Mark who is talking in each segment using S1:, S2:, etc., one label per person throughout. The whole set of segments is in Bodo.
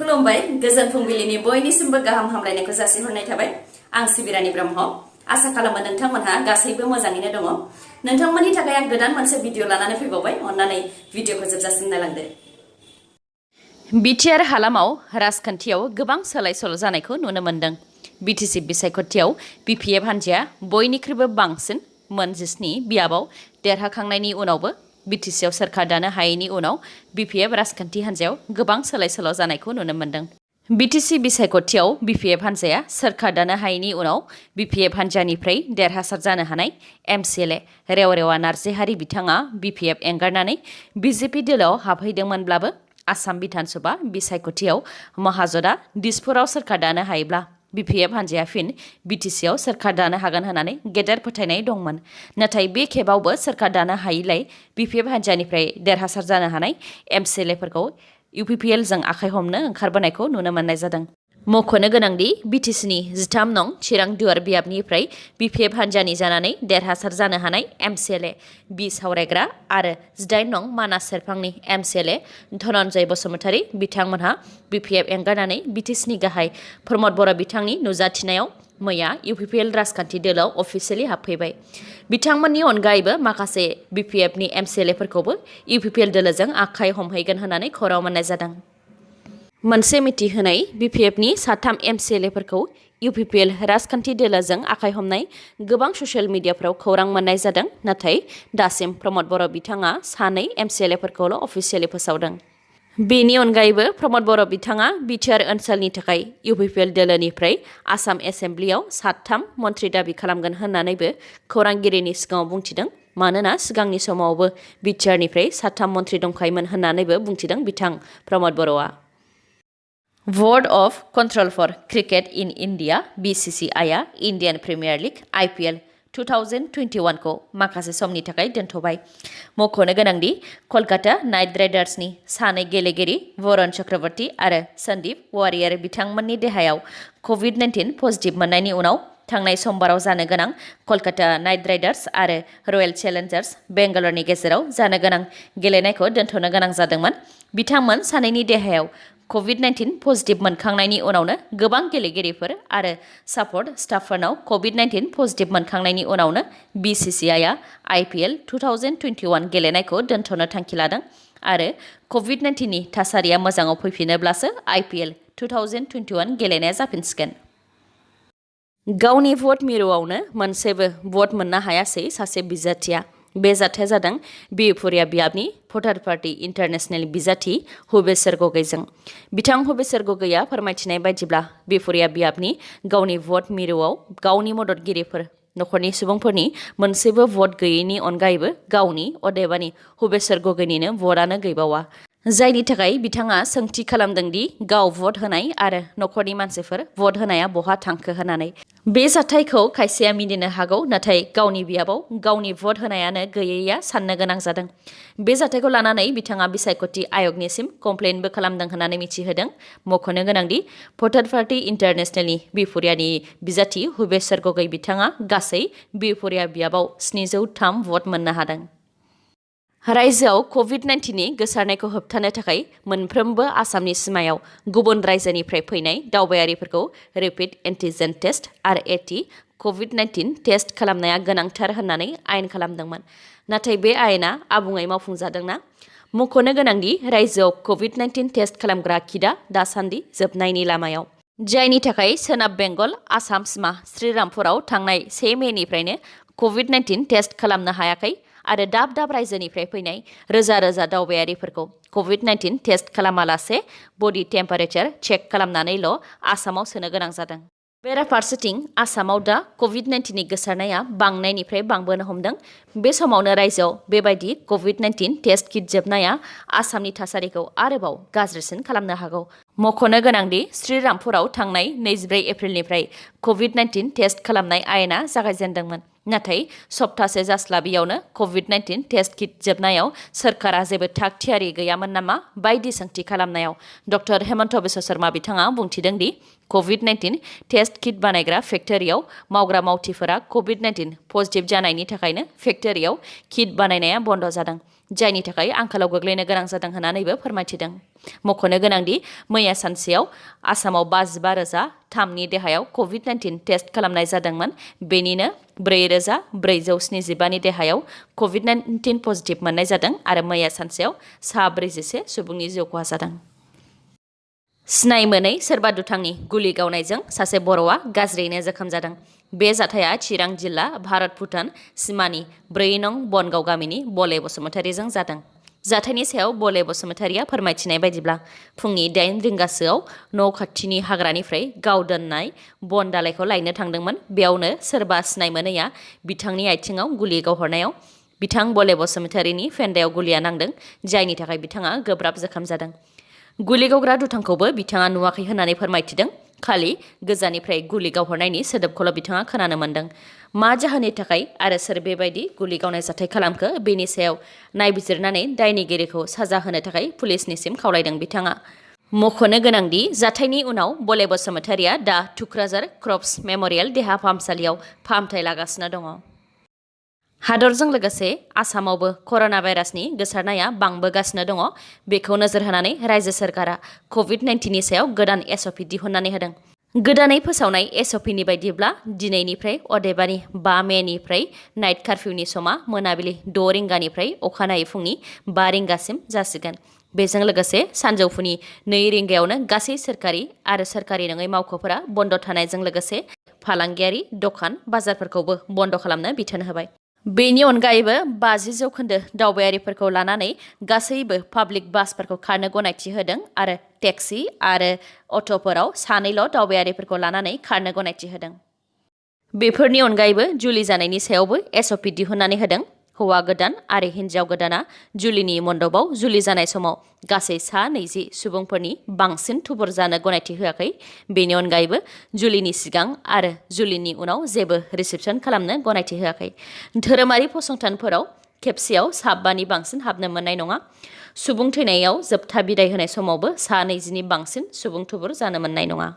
S1: खुलुमबाय गोजोन फुंबिलिनि बयनिसिमबो गाहाम हामलायनायखौ जासिहरनाय थाबाय। आं सिबिरानि ब्रह्म। आसा खालामो नोंथांमोनहा गासैबो मोजाङैनो दङ। नोंथांमोननि थाखाय आं गोदान मोनसे भिडिअ लानानै फैबावबाय। अन्नानै भिडिअखौ जोबजासिम नायलांदो। बिटिआर हालामाव राजखान्थियाव गोबां सोलाय-सोल' जानायखौ नुनो मोन्दों। बिटिसि बिसायख'थियाव बिपिएफ हान्जाया बयनिख्रुइबो बांसिन मोन 17 बियाबाव देरहाखांनायनि उनावबो बिटिसिआव सोरखार दानो हायैनि उनाव बिपिएफ राजखान्थि हान्जायाव गोबां सोलाय-सोल' जानायखौ नुनो मोन्दों। बिटिसि बिसायख'थियाव बिपिएफ हान्जाया सोरखार दानो हायैनि उनाव बिपिएफ हान्जानिफ्राय देरहासार जानो हानाय एमसिएलए रेवरेवा नार्जिहारि बिथाङा बिपिएफ एंगारनानै बिजेपि दोलोआव हाबहैदोंमोनब्लाबो आसाम बिधान सभा बिसायख'थियाव महाजनआ दिसपुराव सोरखार दानो हायोब्ला बिपिएफ हान्जाया फिन बिटिसिआव सोरखार दानो हागोन होननानै गेदेर फोथायनाय दंमोन। नाथाय बे खेबावबो सोरखार दानो हायैलाय बिपिएफ हान्जानिफ्राय देरहासार जानो हानाय एमसिएलएफोरखौ इउपिपिएलजों आखाइ हमनो ओंखारबोनायखौ नुनो मोननाय जादों। मख'नो गोनांदि बिटिसिनि 13 नं चिरां दुवार बियाबनिफ्राय बिपिएफ हान्जानि जानानै देरहासार जानो हानाय एमसिएलए बि सावरायग्रा आरो 18 नं मानास सेरफांनि एमसिएलए धनन्जय बसुमतारी बिथांमोनहा बिपिएफ एंगारनानै बिटिसिनि गाहाय प्रमद बर' बिथांनि नुजाथिनायाव मैया इउपिपिएल राजखान्थि दोलोआव अफिसियेलि हाबफैबाय। बिथांमोननि अनगायैबो माखासे बिपिएफनि एमसिएलएफोरखौबो इउपिपिएल दोलोजों आखाइ हमहैगोन होननानै खौरां मोननाय जादों। मोनसे मिथिहोनाय बिपिएफनि 3 एमसिएलएफोरखौ इउपिपिएल राजखान्थि दोलोजों आखाइ हमनाय गोबां ससियेल मिडियाफ्राव खौरां मोननाय जादों। नाथाय दासिम प्रमद बर' बिथाङा 2 एमसिएलएफोरखौल' अफिसियेलि फोसावदों। बेनि अनगायैबो प्रमद बर' बिथाङा बिटिआर ओनसोलनि थाखाय इउपिपिएल दोलोनिफ्राय आसाम एसेम्ब्लियाव 3 मन्थ्रि दाबि खालामगोन होननानैबो खौरांगिरिनि सिगाङाव बुंथिदों। मानोना सिगांनि समावबो बिटिआरनिफ्राय 3 मन्थ्रि दंखायोमोन होननानैबो बुंथिदों बिथां प्रमद बर'आ। Board of control for cricket in India बिसिसिआइआ इन्डियान प्रिमियार लिग आइपिएल 2021 खौ माखासे समनि थाखाय दोनथ'बाय। मख'नो गोनांदि कलकाता नाइट राइडार्सनि 2 गेलेगिरि वरुण चक्रवर्ती आरो सन्दीप वारियर बिथांमोननि देहायाव कभिड-19 पजिटिभ मोननायनि उनाव थांनाय समबाराव जानो गोनां कलकाता नाइट राइडार्स आरो रयेल चेलेन्जार्स बेंगालरनि गेजेराव जानो गोनां गेलेनायखौ दोनथ'नो गोनां जादोंमोन। बिथांमोन सानैनि देहायाव कभिड-19 पजिटिभ मोनखांनायनि उनावनो गोबां गेलेगिरिफोर आरो सापर्ट स्टाफफोरनाव कभिड-19 पजिटिभ मोनखांनायनि उनावनो बिसिसिआइआ आइपिएल 2021 गेलेनायखौ दोनथ'नो थांखि लादों आरो कभिड-19 नि थासारिया मोजाङाव फैफिनोब्लासो आइपिएल 2021 गेलेनाया जाफिनसिगोन। गावनि भट मिरुआवनो मोनसेबो भट मोननो हायासै सासे बिजाथिया। बे जाथाया जादों बिहपुरिया बियाबनि भटार पार्टी इन्टारनेशनेल बिजाथि हुबेसर गगैजों। बिथां हुबेसर गगैया फोरमायथिनाय बायदिब्ला बिहपुरिया बियाबनि गावनि भट मिरुआव गावनि मददगिरिफोर नखरनि सुबुंफोरनि मोनसेबो भट गैयैनि अनगायैबो गावनि अदेबानि हुबेसर गगैनिनो भटआनो गैबावा। जायनि थाखाय बिथाङा सोंथि खालामदों दि गाव भट होनाय आरो नखरनि मानसिफोर भट होनाया बहा थांखो होननानै। बे जाथायखौ खायसेया मिनिनो हागौ, नाथाय गावनि बियाबाव गावनि भट होनायानो गैयैया साननो गोनां जादों। बे जाथायखौ लानानै बिथाङा बिसायख'थि आय'गनिसिम कमप्लेइन्टबो खालामदों होननानै मिथिहोदों। मख'नो गोनांदि भटार पार्टी इन्टारनेशनेलनि बिहपुरियानि बिजाथि हुबेसर गगै बिथाङा गासै बिहपुरिया बियाबाव 703 भट मोननो हादों। रायजोआव कभिड-19 नि गोसारनायखौ होबथानो थाखाय मोनफ्रोमबो आसामनि सिमायाव गुबुन रायजोनिफ्राय फैनाय दावबायारिफोरखौ rapid antigen test (RAT) covid test खालामनाया गोनांथार होननानै आयेन खालामदोंमोन। नाथाय बे आयेना आबुङै मावफुंजादोंना? मख'नो गोनांदि रायजोआव कभिड-19 टेस्ट खालामग्रा किटआ दासान्दि जोबनायनि लामायाव। जायनि थाखाय सोनाब बेंगल आसाम सिमा श्रीरामपुराव थांनाय 1 मेनिफ्रायनो कभिड-19 टेस्ट खालामनो हायाखै आरो दाब दाब रायजोनिफ्राय फैनाय रोजा रोजा दावबायारिफोरखौ कभिड-19 टेस्ट खालामालासे बडि टेम्पारेचार चेक खालामनानैल' आसामाव सोनो गोनां जादों। बेराफारसेथिं आसामाव दा कभिड-19 नि गोसारनाया बांनायनिफ्राय बांबोनो हमदों। बे समावनो रायजोआव बेबायदि कभिड-19 टेस्ट किट जोबनाया आसामनि थासारिखौ आरोबाव गाज्रिसिन खालामनो हागौ। मख'नो गोनांदि श्रीरामपुराव थांनाय 24 एप्रिलनिफ्राय कभिड-19 टेस्ट खालामनाय आयेना जागायजेनदोंमोन। नाथाय सप्तासे जास्लाबियावनो कभिड-19 टेस्ट किट जोबनायाव सोरखारा जेबो थाग थियारि गैयामोन नामा बायदि सोंथि खालामनायाव डक्टर हेमन्त बिश्व शर्मा बिथाङा बुंथिदों दि कभिड-19 टेस्ट किट बानायग्रा फेक्टरियाव मावग्रा मावथिफोरा कभिड-19 पजिटिभ जानायनि थाखायनो फेक्टरियाव किट बानायनाया बन्द जादों। जायनि थाखाय आंखालाव गोग्लैनो गोनां जादों होननानैबो फोरमायथिदों। मख'नो गोनांदि मैया सानसेयाव आसामाव 55,003 देहायाव कभिड-19 टेस्ट खालामनाय जादोंमोन। बेनिनो 4,475 देहायाव कभिड-19 पजिटिभ मोननाय जादों आरो मैया सानसेयाव 41 सुबुंनि जिउ खहा जादों। सिनाय मोनै सोरबा दुथांनि गुलि गावनायजों सासे बर'आ गाज्रियैनो जोखोम जादों। बे जाथाया चिरां जिल्ला भारत-भुटान सिमानि 4 नं बनगाव गामिनि बले बसुमतारीजों जादों। जाथायनि सायाव बले बसुमतारीया फोरमायथिनाय बायदिब्ला फुंनि 8 रिंगासोआव न' खाथिनि हाग्रानिफ्राय गाव दोननाय बन दालाइखौ लायनो थांदोंमोन। बेयावनो सोरबा सिनाय मोनैया बिथांनि आथिङाव गुलि गावहरनायाव बिथां बले बसुमतारीनि फेन्दायाव गुलिया नांदों, जायनि थाखाय बिथाङा गोब्राब जोखोम जादों। गुलि गावग्रा दुथांखौबो बिथाङा नुवाखै होननानै फोरमायथिदों। खालि गोजाननिफ्राय गुलि गावहरनायनि सोदोबखौल' बिथाङा खोनानो मोन्दों। मा जाहोननि थाखाय आरो सोर बेबायदि गुलि गावनाय जाथाय खालामखो बेनि सायाव नायबिजिरनानै दायनिगिरिखौ साजा होनो थाखाय पुलिसनिसिम खावलायदों बिथाङा। मख'नो गोनांदि जाथायनि उनाव बले बसुमतारीया दा थुक्राझार क्रफ्ट्स मेम'रियेल देहा फाहामसालियाव फाहामथाय लागासिनो दङ। हादरजों लोगोसे आसामावबो कर'ना भाइरासनि गोसारनाया बांबोगासिनो दङ। बेखौ नोजोर होनानै रायजो सोरखारा कभिड-19नि सायाव गोदान एसअपि दिहुननानै होदों। गोदानै फोसावनाय एसअपिनि बायदिब्ला दिनैनिफ्राय अदेबानि 5 मेनिफ्राय नाइट कारफिउनि समा मोनाबिलि 6 रिंगानिफ्राय अखानायै फुंनि 5 रिंगासिम जासिगोन। बेजों लोगोसे सानजौफुनि 2 रिंगायावनो गासै सोरखारि आरो सोरखारि नङै मावख'फोरा बन्द' थानायजों लोगोसे फालांगियारि दखान बाजारफोरखौबो बन्द' खालामनो बिथोन होबाय। बेनि अनगायैबो 50% दावबायारिफोरखौ लानानै गासैबो पाब्लिक बासफोरखौ खारनो गनायथि होदों आरो टेक्सि आरो अट'फोराव 2ल' दावबायारिफोरखौ लानानै खारनो गनायथि होदों। बेफोरनि अनगायैबो जुलि जानायनि सायावबो एसअपि दिहुननानै होदों। हौवा गोदान आरो हिन्जाव गोदाना जुलिनि मण्डपाव जुलि जानाय समाव गासै 20 सुबुंफोरनि बांसिन थुबुर जानो गनायथि होआखै। बेनि अनगायैबो जुलिनि सिगां आरो जुलिनि उनाव जेबो रिसेपसन खालामनो गनायथि होआखै। धोरोमारि फसंथानफोराव खेबसेयाव 5 बांसिन हाबनो मोननाय नङा। सुबुं थैनायाव जोबथा बिदाय होनाय समावबो 20नि बांसिन सुबुं थुबुर जानो मोननाय नङा।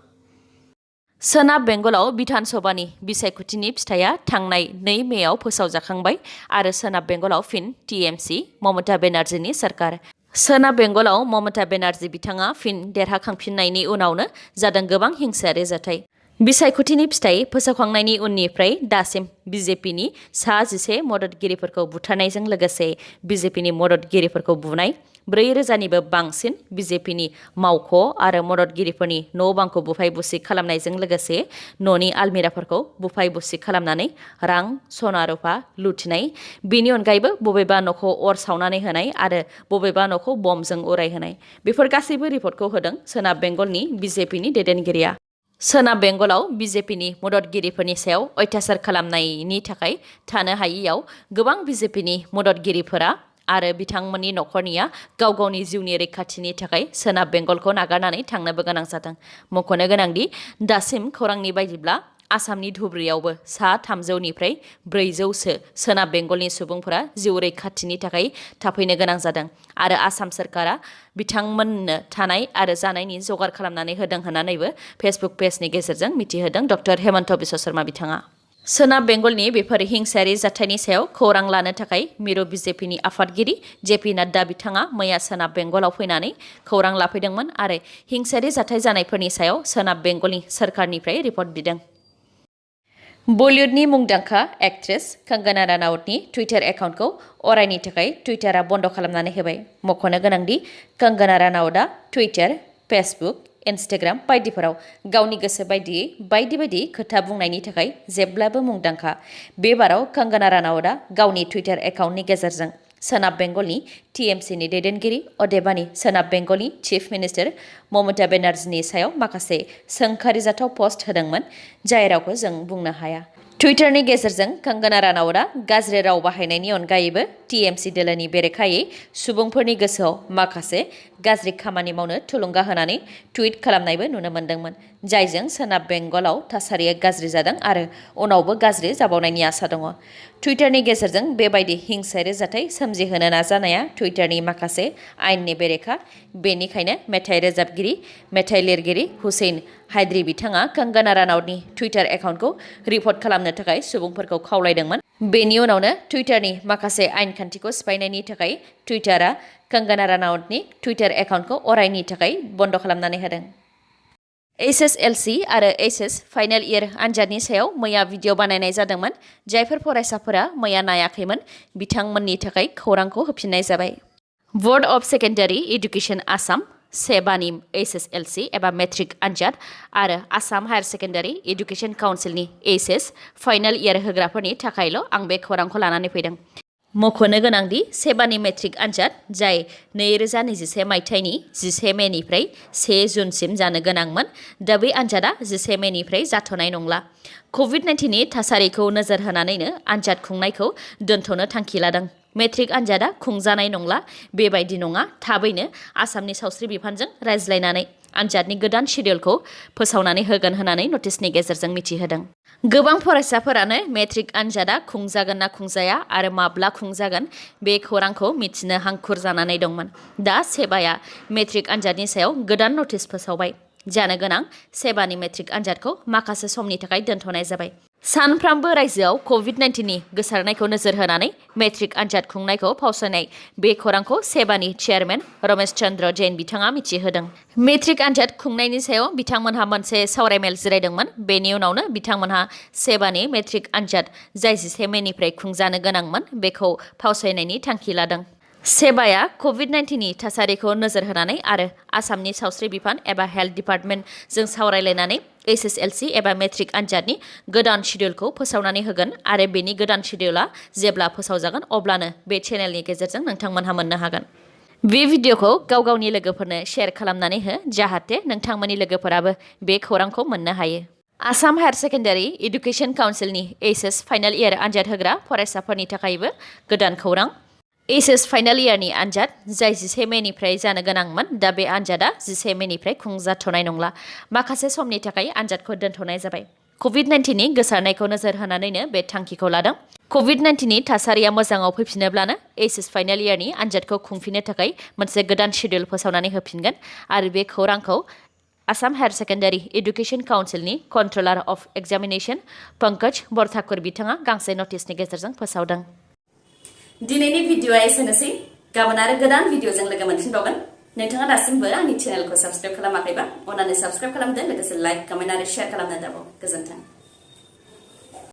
S1: सोनाब बेंगलाव बिधान सभानि बिसायख'थिनि फिथाइया थांनाय 2 मेआव फोसावजाखांबाय आरो सोनाब बेंगलाव फिन टिएमसि ममता बेनार्जीनि सोरखार। सोनाब बेंगलाव ममता बेनार्जी बिथाङा फिन देरहाखांफिननायनि उनावनो जादों गोबां हिंसायारि जाथाय। बिसायख'थिनि फिथाइ फोसावखांनायनि उननिफ्राय दासिम बिजेपिनि 11 मददगिरिफोरखौ बुथारनायजों लोगोसे बिजेपिनि मददगिरिफोरखौ बुनाय, 4,000निबो बांसिन बिजेपिनि मावख' आरो मददगिरिफोरनि न' बांखौ बुफाय बुसि खालामनायजों लोगोसे न'नि आलमिराफोरखौ बुफाय बुसि खालामनानै रां, सना रुफा लुथिनाय, बेनि अनगायैबो बबेबा न'खौ अर सावनानै होनाय आरो बबेबा न'खौ बमजों उरायहोनाय, बेफोर गासैबो रिपर्टखौ होदों सोनाब बेंगलनि बिजेपिनि दैदेनगिरिया। सोनाब बेंगलाव बिजेपिनि मददगिरिफोरनि सायाव अत्याचार खालामनायनि थाखाय थानो हायैयाव गोबां बिजेपिनि मददगिरिफोरा आरो बिथांमोननि न'खरनिया गाव गावनि जिउनि रैखाथिनि थाखाय सोनाब बेंगलखौ नागारनानै थांनोबो गोनां जादों। मख'नो गोनांदि दासिम खौरांनि बायदिब्ला आसामनि धुब्रीयावबो 300निफ्राय 400सो सोनाब बेंगलनि सुबुंफोरा जिउ रैखाथिनि थाखाय थाफैनो गोनां जादों आरो आसाम सोरखारा बिथांमोननो थानाय आरो जानायनि जगार खालामनानै होदों होननानैबो फेसबुक पेजनि गेजेरजों मिथिहोदों डक्टर हेमन्त बिश्व शर्मा बिथाङा। सोनाब बेंगलनि बेफोर हिंसायारि जाथायनि सायाव खौरां लानो थाखाय मिरु बिजेपिनि आफादगिरि जेपि नाड्डा बिथाङा मैया सोनाब बेंगलाव फैनानै खौरां लाफैदोंमोन आरो हिंसायारि जाथाय जानायफोरनि सायाव सोनाब बेंगलनि सोरखारनिफ्राय रिपर्ट बिदों। बलिउडनि मुंदांखा एक्ट्रेस कंगना रानावतनि टुइटार एकाउन्टखौ अरायनि थाखाय टुइटारा बन्द' खालामनानै होबाय। मख'नो गोनांदि कंगना रानावतआ टुइटार, फेसबुक, इन्स्टाग्राम बायदिफोराव गावनि गोसो बायदियै बायदि खोथा बुंनायनि थाखाय जेब्लाबो मुंदांखा। बे बाराव कंगना रानावतआ गावनि टुइटार एकाउन्टनि गेजेरजों सोनाब बेंगलनि टिएमसिनि दैदेनगिरि अदेबानि सोनाब बेंगलनि चिफ मिनिस्टार ममता बेनार्जीनि सायाव माखासे सोंखारिजाथाव पस्ट होदोंमोन, जाय रावखौ जों बुंनो हाया। टुइटारनि गेजेरजों कंगना रानावतआ गाज्रि राव बाहायनायनि अनगायैबो टिएमसि दोलोनि बेरेखायै सुबुंफोरनि गोसोआव माखासे गाज्रि खामानि मावनो थुलुंगा होनानै टुइट खालामनायबो नुनो मोन्दोंमोन, जायजों सोनाब बेंगलाव थासारिया गाज्रि जादों आरो उनावबो गाज्रि जाबावनायनि आसा दङ। टुइटारनि गेजेरजों बेबायदि हिंसायारि जाथाय सोमजिहोनो नाजानाया टुइटारनि माखासे आयेननि बेरेखा। बेनिखायनो मेथाइ रोजाबगिरि, मेथाइ लिरगिरि हुसैन हायद्री बिथाङा कंगना रानावतनि टुइटार एकाउन्टखौ रिपर्ट खालामनो थाखाय सुबुंफोरखौ खावलायदोंमोन बेनि उनावनो टुइटारनि माखासे आयेन खान्थिखौ सिफायनायनि थाखाय टुइटारा कंगना रानावतनि टुइटार एकाउन्टखौ अरायनि थाखाय बन्द खालामनानै होदों। HSLC आरो HS फाइनाल इयार आनजादनि सायाव मैया भिडिअ बानायनाय जादोंमोन। जायफोर फरायसाफोरा मैया नायाखैमोन बिथांमोननि थाखाय खौरांखौ होफिननाय जाबाय। Board of secondary education Assam सेबानि HSLC एबा मेट्रिक आनजाद आरो आसाम हायार सेकेन्डारि एडुकेसन काउन्सिलनि HS फाइनाल इयार होग्राफोरनि थाखायल' आं बे खौरांखौ लानानै फैदों। मख'नो गोनांदि सेबानि मेट्रिक आनजाद जाय 2021 मायथाइनि 11 मेनिफ्राय 1 जुनसिम जानो गोनांमोन दा बे आनजादा 11 मेनिफ्राय जाथ'नाय नंला। COVID-19नि थासारिखौ नोजोर होनानैनो आनजाद खुंनायखौ दोनथ'नो थांखि लादों। मेट्रिक आनजादा खुंजानाय नंला बेबायदि नङा थाबैनो आसामनि सावस्रि बिफानजों रायज्लायनानै आनजादनि गोदान शेड्युलखौ फोसावनानै होगोन होननानै नटिसनि गेजेरजों मिथिहोदों। गोबां फरायसाफोरानो मेट्रिक आनजादा खुंजागोन ना खुंजाया आरो माब्ला खुंजागोन बे खौरांखौ मिथिनो हांखुर जानानै दंमोन। दा सेबाया मेट्रिक आनजादनि सायाव गोदान नटिस फोसावबाय। जानो गोनां सेबानि मेट्रिक आनजादखौ माखासे समनि थाखाय दोनथ'नाय जाबाय। सानफ्रामबो रायजोआव COVID-19नि गोसारनायखौ नोजोर होनानै मेट्रिक आनजाद खुंनायखौ फावसायनाय बे खौरांखौ सेबानि चेयारमेन रमेश चन्द्र जैन बिथाङा मिथिहोदों। मेट्रिक आनजाद खुंनायनि सायाव बिथांमोनहा मोनसे सावरायमेल जिरायदोंमोन। बेनि उनावनो बिथांमोनहा सेबानि मेट्रिक आनजाद जाय 11 मेनिफ्राय खुंजानो गोनांमोन बेखौ फावसायनायनि थांखि लादों। सेबाया COVID-19नि थासारिखौ नोजोर होनानै आरो आसामनि सावस्रि बिफान एबा हेल्थ डिपार्टमेन्टजों सावरायलायनानै HSLC एबा मेट्रिक आनजादनि गोदान शेड्युलखौ फोसावनानै होगोन आरो बेनि गोदान शेड्युला जेब्ला फोसावजागोन अब्लानो बे चेनेलनि गेजेरजों नोंथांमोनहा मोननो हागोन। बे भिडिअखौ गावनि लोगोफोरनो शेयार खालामनानै हो जाहाथे नोंथांमोननि लोगोफोराबो बे खौरांखौ मोननो हायो। आसाम हायार सेकेन्डारि एडुकेसन काउन्सिलनि HS फाइनाल इयार आनजाद होग्रा फरायसाफोरनि थाखायबो गोदान खौरां। HS फाइनाल इयारनि आनजाद जाय 11 मेनिफ्राय जानो गोनांमोन दा बे आनजादा 11 मेनिफ्राय खुंजाथ'नाय नंला। माखासे समनि थाखाय आनजादखौ दोनथ'नाय जाबाय। COVID-19नि गोसारनायखौ नोजोर होनानैनो बे थांखिखौ लादों। COVID-19नि थासारिया मोजाङाव फैफिनोब्लानो HS फाइनाल इयारनि आनजादखौ खुंफिननो थाखाय मोनसे गोदान शेड्युल फोसावनानै होफिनगोन आरो बे खौरांखौ आसाम हायार सेकेन्डारि एडुकेसन काउन्सिलनि controller of examination Pankaj Barthakur बिथाङा गांसे नटिसनि गेजेरजों फोसावदों। दिनैनि भिडिअआ एसेनोसै। गाबोन आरो गोदान भिडिअजों लोगो मोनफिनबावगोन। नोंथाङा दासिमबो आंनि चेनेलखौ साबस्क्राइब खालामाखैबा अन्नानै साबस्क्राइब खालामदो लोगोसे लाइक कमेन्ट आरो शेयार खालामनो दाबाव। गोजोन्थों।